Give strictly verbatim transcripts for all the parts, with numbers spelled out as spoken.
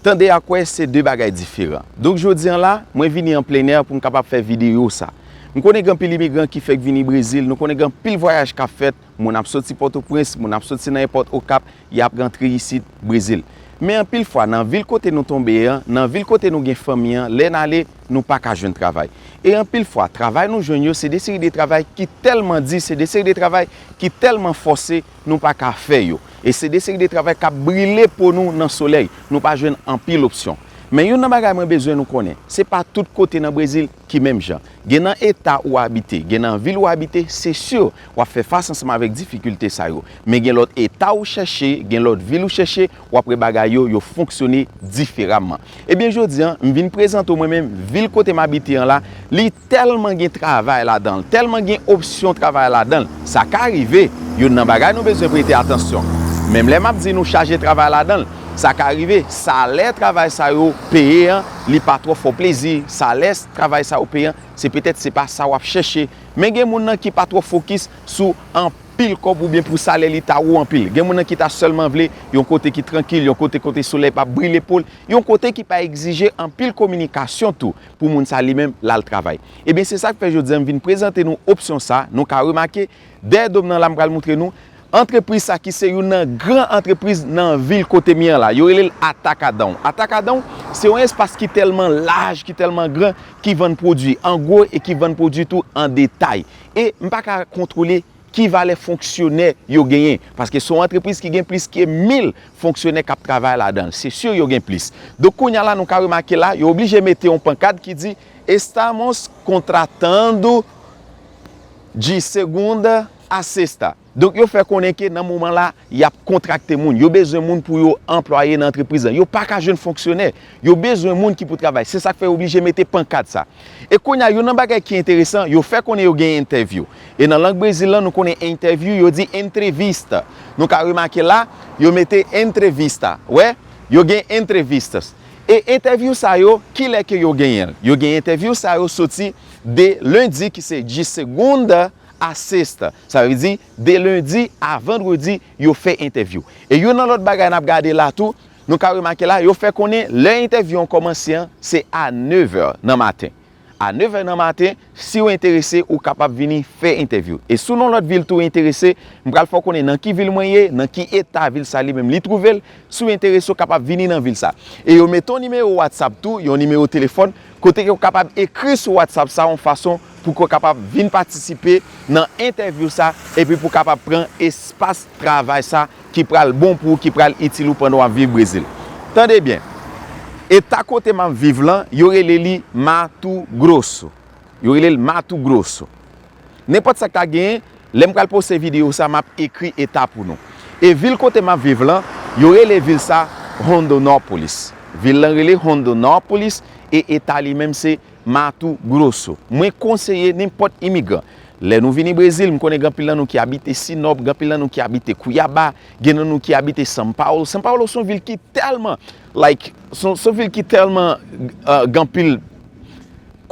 Tande ak wè se de bagay diferan. Donk jodi an la, mwen vini an plenè pou m kapab fè videyo sa. M konnen gen anpil imigran ki fèk vini Brezil, nou konnen gen anpil vwayaj k ap fèt, moun ap soti Pòtoprens, moun ap soti nan èpòt Okap, y ap rantre isit Brezil. Men anpil fwa, nan vil kote nou tonbe an, nan vil kote nou gen fanmi an, lè n ale, nou pa ka jwenn travay. E anpil fwa, travay nou jwenn yo, se de seri de travay ki tèlman di, se de seri de travay ki tèlman fòse, nou pa ka fè yo. E se de seri de travay k ap brile po nou nan solèy. Nou pa jwenn anpil opsyon. Men youn nan bagay mwen bezwen nou konnen, se pa tout kote nan Brezil ki menm jan. Gen nan eta ou abite, gen nan vil ou abite, se si w ap fè fas ansanm avèk difikilte sa yo. Men gen lòt eta ou chèche, gen lòt vil ou chèche, w ap wè bagay yo, yo fonksyone diferaman. Ebyen, jodi an, m vin prezante w mwen menm, vil kote m abite an la, li tèlman gen travay ladan l, tèlman gen opsyon travay ladan l. Sa ka rive, youn nan bagay nou bezwen prete atansyon. Menm lè m ap di nou chaje travay ladan l, sa ka rive, salè travay sa yo peye an, li pa twò fè w plezi, salè travay sa yo peye an, se petèt se pa sa w ap chèche. Men gen moun nan ki pa twò fokis sou anpil kòb oubyen pou salè li ta wo anpil. Gen moun nan ki ta sèlman vle yon kote ki trankil, yon kote kote solèy p ap brile po l, yon kote ki pa egzije anpil kominikasyon tou pou moun sa li menm l al travay. Ebyen, se sa k fè jodi an m vin prezante nou opsyon sa, nou ka remake, dèyè do m nan la m pral montre nou, antrepriz sa ki se youn nan gran antrepriz nan vil kote m ye an la, yo rele l Atacadão. Atacadão, se yon espas ki tèlman laj, ki tèlman gran, ki vann pwodui an gwo e ki vann pwodui tou an detay. E m pa ka kontwole ki valè fonksyonè yo genyen, paske se yon antrepriz ki gen plis ke mil fonksyonè k ap travay ladan l. Se si yo gen plis. Donk, kounye a la, nou ka remake la, yo oblije mete yon pankad ki di, Estamos contratando de segunda a sexta. Donk, yo fè konnen ke nan moman la, y ap kontrakte moun. Yo bezwen moun pou yo anplwaye nan antrepriz lan. Yo pa ka jwenn fonksyonè. Yo bezwen moun ki pou travay. Se sa k fè yo oblije mete pankad sa. E kounye a, youn nan bagay ki enteresan, yo fè konnen yo gen entèvyou. E nan lang Brezil lan, nou konnen entèvyou, yo di entrevista. Nou ka remake la, yo mete entrevista. Wè, yo gen entrevistas. E entèvyou sa yo, kilè ke yo genyen l? Yo gen entèvyou sa yo soti de lendi, ki se de segunda a sexta. Sa vle di, de lendi a vandredi, yo fè entèvyou. E youn nan lòt bagay n ap gade la tou, nou ka remake la, yo fè konnen lè entèvyou an kòmanse an, se a nevè nan maten. A nevè nan maten, si w enterese, ou kapab vini fè entèvyou. E si w nan lòt vil tou enterese, m pral fè w konnen nan ki vil mwen ye, nan ki eta vil sa li menm li twouve l. Si w enterese, w kapab vini nan vil sa. E yo mete yon nimewo WhatsApp tou, yon nimewo telefòn, kote ke w kapab ekri sou WhatsApp sa yon fason pou ke w kapab vin patisipe nan entèvyou sa, epi pou w kapab pran espas travay sa ki pral bon pou ou, ki pral itil ou pandan w ap viv Brezil. Tande byen, eta kote m ap viv lan, yo rele li Mato Grosso. Yo rele l Mato Grosso. Nenpòt sa k ta genyen, lè m pral poste videyo sa, m ap ekri eta pou nou. E vil kote m ap viv lan, yo rele vil sa Rondonópolis. Vil lan rele Rondonópolis e eta li menm se Mato Grosso. Mwen konseye nenpòt imigran. Lè nou vini Brezil, m konnen gen anpil nan nou ki abite Sinop, gen anpil nan nou ki abite Cuiabá, gen nan nou ki abite São Paulo. São Paulo se yon vil ki tèlman, like, se yon, se yon vil ki tèlman, uh, gen anpil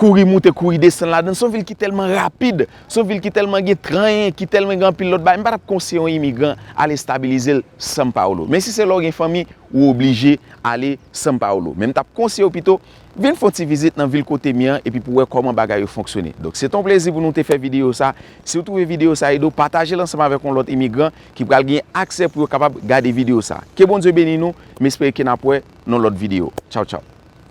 kouri moute, kouri desann ladan l. Se yon vil ki tèlman rapid, se yon vil ki tèlman gen tren, ki tèlman gen anpil lòt bagay. M pa t ap konseye yon imigran ale estabilize l São Paulo. Men si se lè w gen fanmi, ou oblije ale São Paulo. Men m t ap konseye w pito vin fè yon ti vizit nan vil kote m ye an, epi pou w wè kòman bagay yo fonksyone. Donk, se te yon plezi pou nou te fè videyo sa. Si w twouve videyo sa ede w, pataje l ansanm avèk yon lòt imigran ki pral gen aksè pou yo kapab gade videyo sa. Ke Bondye beni nou, m espere ke n ap wè nan yon lòt videyo. Tchaw, tchaw.